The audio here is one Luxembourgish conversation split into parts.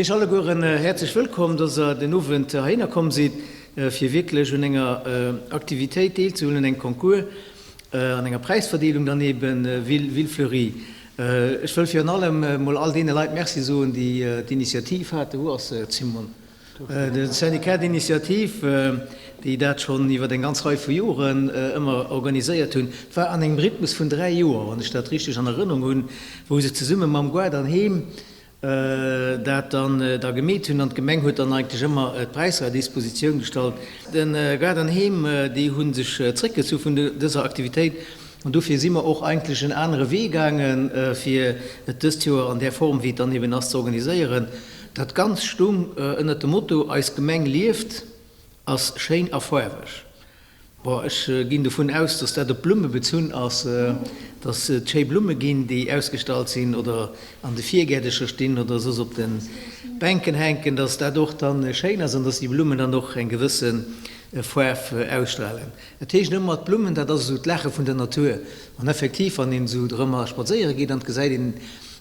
Iech allegueren häerzlech wëllkomm, dass Der den Owend heihinner komm sidd, fir wierklech un enger Aktivitéit deelzehuelen, un engem Concours, an enger Präisverdeelung dann eben, Ville Fleurie. Ech wëll virun allem emol all deene Leit Merci soen, déi d'Initiativ haten. Wou ass d'Simone? De Syndicat d'initiative, déi dat schonn iwwer eng ganz Rei vu Joren ëmmer organiséiert hunn. Et war an engem Rhythmus vun 3 Joer, wann ech dat richteg an Erënnerung hunn, wou se zesumme mam Goart an Heem dat dann da gemeet hunn an d'Gemeng huet dann eigentlech ëmmer d'Präisser à Dispositioun gestallt. De Gaart an Heem, déi hu sech zréckgezu vun dëser Aktivitéit an dofir si mer och eigentlech en anere Wee gaangen, fir et dëst Joer an där Form, wéi et dann eben ass, ze organiséieren. Dat Ganzt stung ënnert dem Motto Eis Gemeng lieft, ass schéin a faarweg. Bon, ech ginn dovun aus, dass dat op d'Blumme bezunn ass, dass et schéi Blumme ginn, déi ausgestallt sinn oder an de Virgäerdecher stinn oder soss op de Bänken hänken, dass dat och dann schéin ass an dass déi Blummen dann och eng gewësse Faarf ausstrahlen. Et heescht ëmmer, d'Blummen, dat ass esou d'Laache vun der Natur. An effektiv, wann een esou drëmmer spadséiere geet an et gesäit een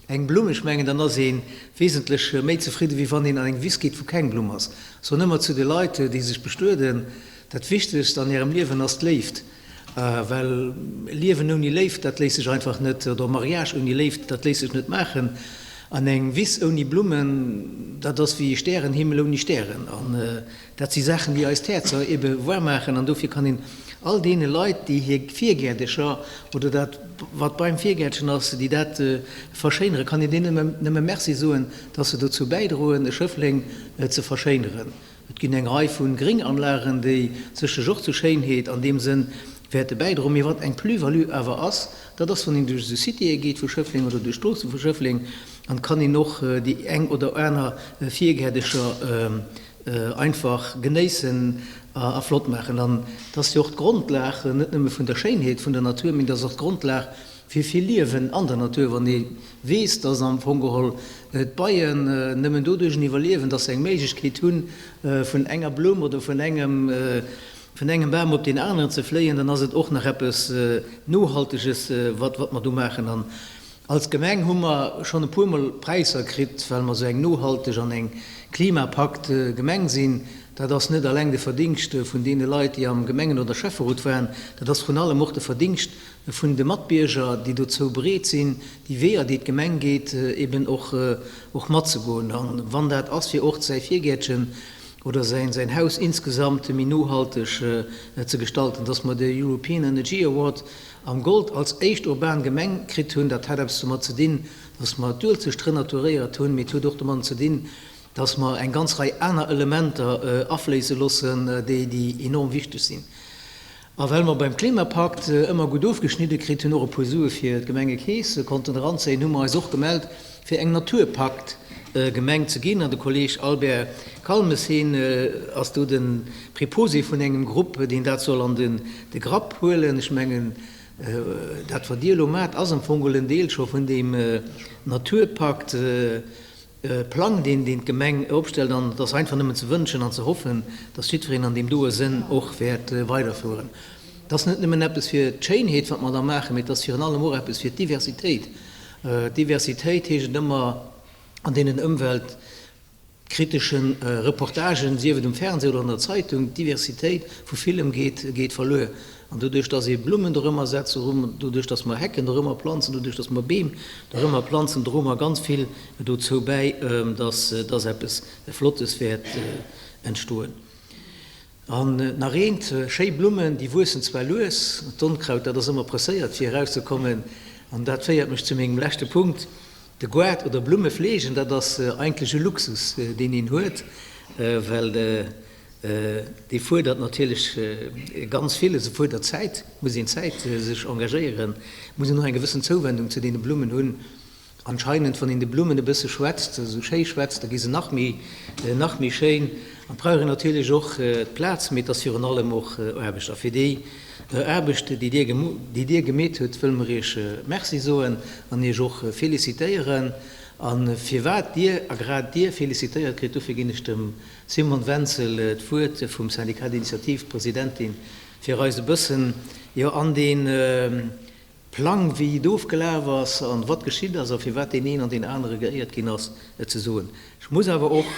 eng Blumm, ech mengen, dann ass ee wesentlech méi zefridde wéi wann een an eng Wiss geet, wou keng Blumm ass. Soen ëmmer zu de Leit, déi sech bestueden, Dat Wichtegst an ärem Liewen ass d'Léift, well Liewen ouni Léift, dat léisst sech einfach net, oder Mariage ouni Léift, dat léisst sech net maachen. An eng Wiss ouni Blummen, dat ass wéi e Stärenhimmel ouni Stären. An dat si Saachen, déi eis d'Häerzer ebe waarm maachen. An dofir kann een all deene Leit, déi hir Virgäerdecher oder dat, wat beim Virgäertchen ass, déi dat verschéinere, kann een deenen nëmme Merci soen, dass se dozou bäidroen, e Schëffleng ze verschéineren. Et ginn eng Rei vu Grénganlagen, déi sécherlech och zur Schéinheet an deem Sënn wäerte bäidroen. Mee wat eng Plus-value awer ass, dat ass, wann een duerch esou Citéë geet vu Schëffleng oder duerch d'Stroosse vu Schëffleng, dann kann een och déi eng oder aner Virgäerdecher einfach genéissen a flott maachen. An et ass jo och d'Grondlag net nëmme vun der Schéinheet vun der Natur, mee et ass och d'Grondlag fir vill Liewen an der Natur, wann ee weess, dass am Fong geholl d'Beien nëmmen doduerch iwwerliewen, dass se eng Méiglechkeet hunn, vun enger Blumm oder vun engem vun engem Bam op deen aneren ze fléien, dann ass et och nach eppes Nohalteges, wat wat mer do maachen. An als Gemeng hu mer schonn e puermol Präisser kritt, well mer esou eng nohalteg an eng Klimapakt Gemeng sinn. Dat ass net alleng de Verdingscht vun deene Leit, déi am Gemengen oder Schäfferot waren, dat ass vrun allem och de Verdingscht vun de Matbierger, déi dozou bereet sinn, déi Weeër, déi d'Gemeng geet, eben och och matzegoen. A wann dat ass, fir och säi Virgäertchen oder säin säin Haus insgesamt méi nohalteg ze gestalten. Dass mer de European Energy Award am Gold als éischt urban Gemeng kritt hunn, dat hat eppes domat ze dinn, dass mer d'Uelzecht renaturéiert hunn, mee et huet och domadden ze dinn, dass mer eng ganz Rei aner Elementer afléisse loossen, déi déi enorm wichteg sinn. A well mer beim Klimapakt ëmmer gutt ofgeschnidde kritt hunn, och e puer Sue fir d'Gemengekeess konnten eranzéien, hu mer eis och gemellt, fir eng Naturpakt-Gemeng ze ginn. An de Kolleeg Albert Calmes, heen ass do de Préposé vun engem Grupp, deen dat soll an de Grapp huelen. Ech mengen, dat wat Dir elo maacht, ass am Fong geholl en Deel scho vun deem Naturpakt. Plang, deen deen d'Gemeng opstellt, an et ass einfach nëmmen ze wënschen an ze hoffen, dass jiddwereen an deem doe Sënn och wäert weiderfueren. Et ass net nëmmen eppes fir d'Schéinheet, wat mer da maachen, mee et ass virun allem och eppes fir d'Diversitéit. Diversitéit heescht et ëmmer an deenen ëmweltkritesche Reportagen, sief et um Fernseh oder an der Zeitung, d'Diversitéit vu villem geet geet verluer. An doduerch, dass ee Blummen dorëmmer setzt, doduerch, dass mer Hecken dorëmmer planzen, doduerch, dass mer Beem dorëmmer planzen, droe mer ganz vill dozou bäi, dass, dass eppes Flottes wäert entstoen. An nach eent, Schéi Blummen, déi wuessen zwar lues, d'Onkraut, dat ass ëmmer presséiert, fir erauszekommen. An dat féiert mech zu mengem leschte Punkt, De Goart oder Blumme fleegen, dat ass eigentlech e Luxus, deen een huet, well Dee fuerdert natierlech ganz villes, e fuerdert Zäit, muss een Zäit sech engagéieren, muss een och eng gewëssen Zouwendung zu deene Blummen hunn. Anscheinend, wann een de Blummen e bësse schwätzt, esou schéi schwätzt, da gi se nach méi, nach méi schéin. An et brauch een natierlech och d'Plaz, mee et ass virun allem och Aarbecht. A fir déi Aarbecht, déi Dir, déi Dir gemeet hutt, wëlle mer Iech Merci soen an Iech och félicitéieren. A firwat Dir, a grad Dir, félicitéiert kritt, dofir ginn ech dem Simone Wenzel d'Wuert vum Syndicat d'initiative, Presidentin, fir eis e bëssen, jo, an dee. Plang, wéi et ofgelaf ass an wat geschitt ass a firwat deen een an deen anere geéiert ginn ass, ze soen. Ech muss awer och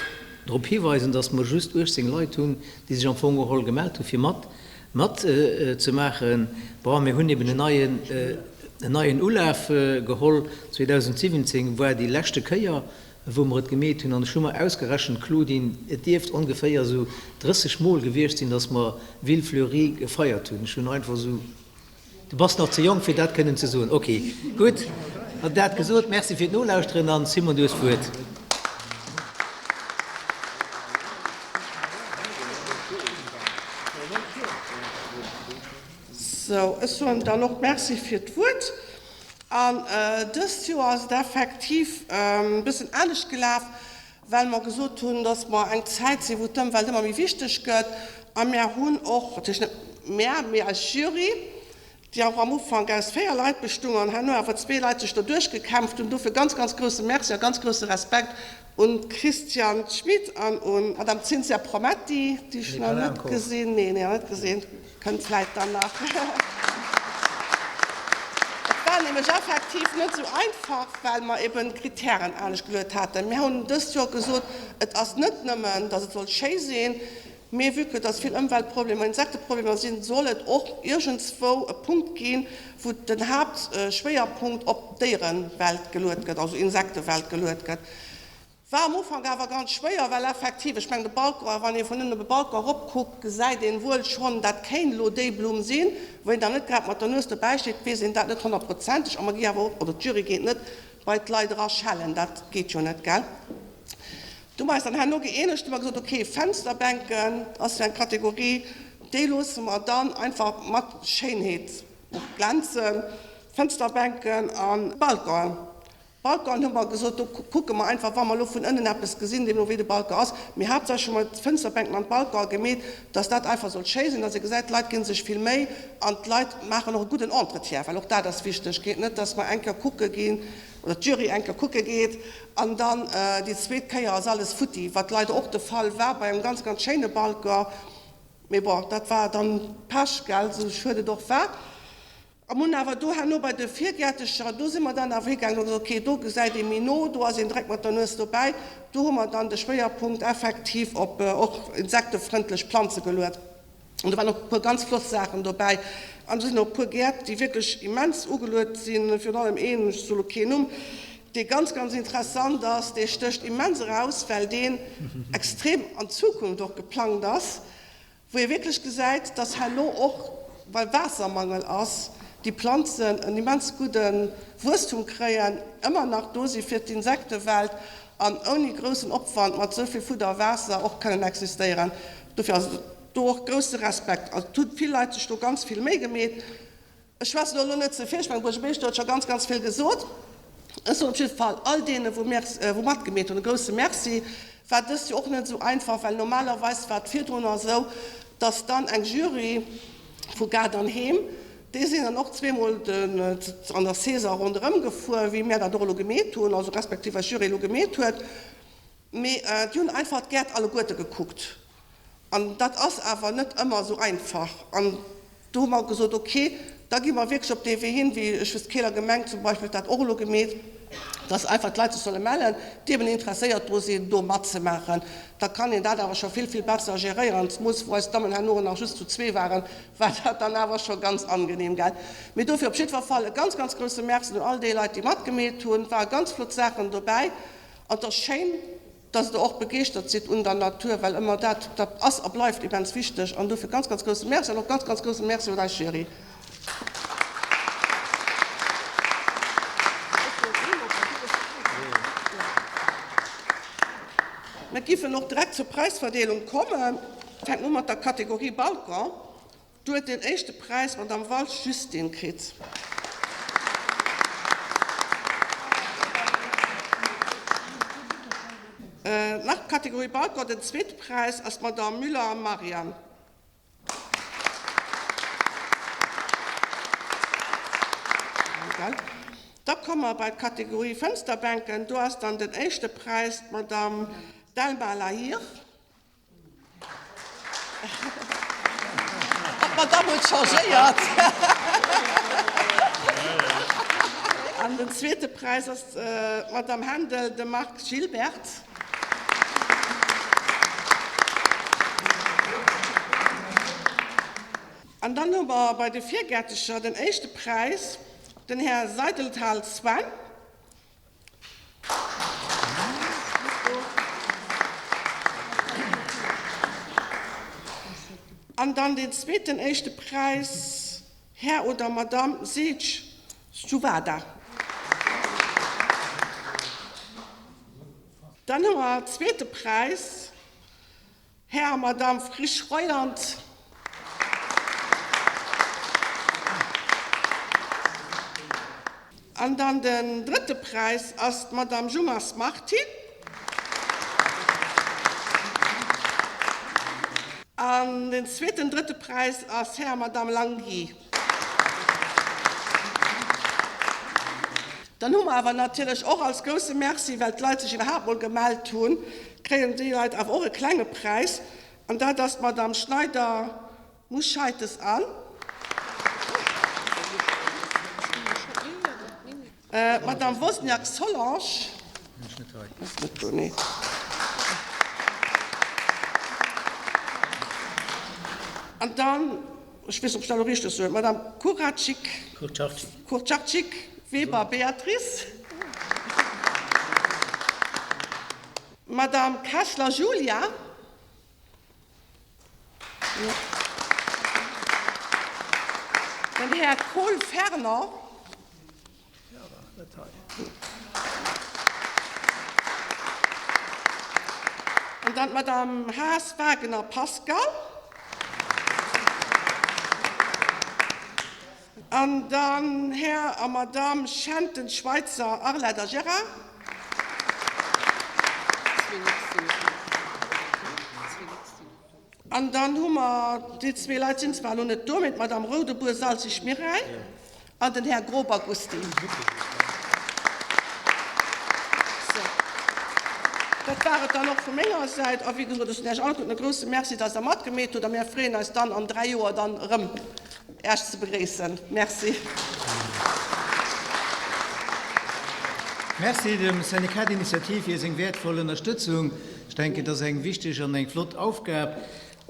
drop hiweisen, dass mer just 18 Leit hunn, déi sech am Fong geholl gemellt hu fir mat mat ze maachen. Bon, mir hunn eben en neien en neien Ulaf geholl. 2017 war déi leschte Kéier, wou mer et gemeet hunn. An ech hu mer ausgerechent, Claudine, et dierft ongeféier esou 30 Mol gewiescht sinn, dass mer Ville Fleurie gefeiert hunn. Ech hunn einfach esou. Du bass nach ze jonk fir dat kënnen ze soen. Ok, gutt. An dat gesot, Merci fir d'Nolauschteren an Simon, du hues d'Wuert. Sou, ech soen dann och Merci fir d'Wuert. An dëst Joer ass et effektiv e bëssen anescht gelaf, well mer gesot hunn, dass mer eng Zäit sinn, wou d'Ëmwelt ëmmer méi wichteg gëtt. A mär hunn och, natierlech net mär, mee eis Jury, déi och am Ufank aus 4 Leit bestung an herno awer zwee Leit sech doduerch gekämpft hunn, dofir ganz, ganz grousse Merci a ganz grousse Respekt un d'Christiane Schmit an un d'Madame Cinzia Prometti, déi ech nach net gesinn, nee, nee, net gesinn. Kënnt vläit dann nach. Et war nämlech effektiv net esou einfach, well mer eben d'Kritären anescht geluet haten. Mir hunn dëst Joer gesot, et ass net nëmmen, datt et soll schéi sinn, mee vue que datt vill Ëmweltproblemer, Insekteproblemer sinn, soll et och iergendswou e Punkt ginn, wou den Haaptschwéierpunkt op d'Déierewelt geluet gëtt, also Insektewelt geluet gëtt. War am Ufank awer ganz schwéier, well effektiv, ech mengen de Balcon, wann ee vun ënnen op e Balcon erop kuckt, gesäit een wuel schonn, dat kéint elo déi Blumm sinn. Wann een dann net grad mat der Nues dobäi steet, weess een dat net honnertprozenteg a mer gi awer och, oder d'Jury geet net bei d'Leit era schellen, dat geet jo net, gell. Du hu mer eis dann herno gëeenegt, hu mer gesot, okay, Fensterbänken ass jo eng Kategorie, déi loosse mer dann einfach mat Schéinheet och glänzen, Fensterbänken a Balconen. Balcon hu mer gesot, do kucke mer einfach, wa mer elo vun ënnen eppes gesinn, deemno wéi de Balcon ass. Mee haaptsächlech hu mer d'Fënsterbänken an d'Balconen gemeet, dass dat einfach soll schéi sinn, dass ee gesäit, d'Leit gi sech vill Méi an d'Leit maachen och e gudden Entretien, well och dat ass wichteg. Geet net, dass mer eng Kéier kucke ginn oder d'Jury eng Kéier kucke geet an dann déi zweet Kéier ass alles futti, wat leider och de Fall war bei engem ganz, ganz schéine Balcon. Mee bon, dat war dann Pech, gell, esou schued et och war. A mir hunn awer do herno bei de Virgäertecher, do si mer dann awer higaangen, hu gesot, okay, do gesäit ee méi no, do ass een direkt mat der Nues dobäi. Do hu mer dann de Schwéierpunkt effektiv op och insektefrëndlech Planze geluet. An do waren och e puer ganz flott Saachen dobäi. An do sinn och e puer Gäert, déi wierklech immens ugeluet sinn, virun allem een, ech soe lo keen Numm, dee ganz, ganz interessant ass, dee stécht immens eraus, well deen extrem an d'Zukunft och geplangt ass. Wou ee wierklech gesäit, dass herno och, well Waassermangel ass, déi Planzen en immens gudde Wuesstum kréien, ëmmer nach do si fir d'Insektewelt an ouni groussen Opwand mat esou vill Fudder a Waasser och kënnen existéieren. Dofir also do och grousse Respekt. Also et hu vill Leit sech do ganz vill Méi gemeet. Ech schwätzen elo net ze vill, ech mengen, de Buergermeeschter huet scho ganz, ganz vill gesot. Ech soen op jidde Fall all deene wou Merci, wou matgemeet hunn, e grousse Merci. War dëst Joer och net esou einfach, well normalerweis war et virdrunner esou, datt dann eng Jury vu Gaart an Heem, déi sinn dann och zweemol an der Saison ronderëm gefuer, wéi mär dat och elo gemeet hunn, also respektiv eis Jury elo gemeet huet. Mee déi hunn einfach d'Gäert alleguerte gekuckt. An dat ass awer net ëmmer esou einfach. An do hu mer gesot, okay, da gi mer wierklech op dee Wee hin, wéi ech weess, d'Keeler Gemeng zum Beispill huet dat och elo gemeet, dass einfach d'Leit sech solle mellen, déi eben interesséiert dru sinn, do matzemaachen. Da kann een dat awer scho vill, vill besser geréieren. Zemoos wou eis Dammen herno nach just zu zwee waren, war dat dann awer scho ganz angenehm, gell. Mee dofir op jiddwer Fall e ganz, ganz grousse Merci un all déi Leit, déi matgemeet hunn. Et ware ganz flott Saachen dobäi an et ass schéin, dass Der och begeeschtert sidd un der Natur, well ëmmer dat, dat ass a bleift immens wichteg. An dofir ganz, ganz grousse Merci an och ganz, ganz grousse Merci un eis Jury. Mir giffen och direkt zur Präisverdeelung kommen. Fänken u mat der Kategorie Balcon. Do huet den éischte Präis d'Madame Walsch Justine kritt. Nach d'Kategorie Balcon, den zweete Präis ass d'Madame Müller Marianne. Da komme mer bei d'Kategorie Fënsterbänken, do ass dann den éischte Präis d'Madame Delma Lahire. D'Madame huet changéiert. An den zweete Präis ass d'Madame Hendel, de Marc Gilbert. An dann hu mer bei de Virgäertecher den éischte Präis, den Här Seidelthal Sven. An dann deen zweeten éischte Präis, Här oder Madamm Seitsch Suvada. Dann hu mer zweete Präis, Här a Madamm Frisch-Reuland. An dann den drëtte Präis ass d'Madamm Jungers Martine. An den zweeten drëtte Präis ass Här a Madamm Langhi. Dann hu mer awer natierlech och als grousse Merci, well d'Leit sech iwwerhaapt mol gemellt hunn, kréien déi Leit awer och e klenge Präis, an dat ass d'Madame Schneider-Muscheites an d'Madame Wozniak Solange. An dann, ech weess net, ob ech dat elo richteg soen, d'Madame Kuraczyk, Kurczarczyk Weber Béatrice, d'Madame Kessler Julia, den Här Kohl Fernand, An dann d'Madame Haas-Wagener Pascale. An dann Här a Madame Schenten-Schweitzer Arlette a Gérard. An dann hu mer, déi zwee Leit sinn zwar elo net do, mee d'Madame Roudebour-Salzig Mireille an den Här Grober Gusty. Sou, dat war et dann och vu menger Säit. A wéi gesot, ech soen Iech alleguerten e grouse Merci, dass Der matgemeet hutt. A mir freeën eis dann an dräi Joer dann erëm Iech ze begréissen. Merci. Merci dem Syndicat d'initiative fir seng wäertvoll Ënnerstëtzung. Ech denken, et ass eng wichteg an eng flott Aufgab,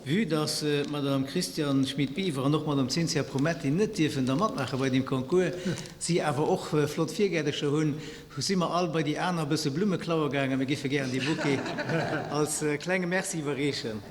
vue dass d'Madame Christiane Schmit-Biwer an och d'Madame Cinzia Prometti net dierfen da matmaache bei deem Concours, si awer och flott Virgäerdercher hunn, si mer all bei déi aner e bësse Blumme klaue gaangen. Mir géife gären dee Bouquet als klenge Merci iwwerreechen.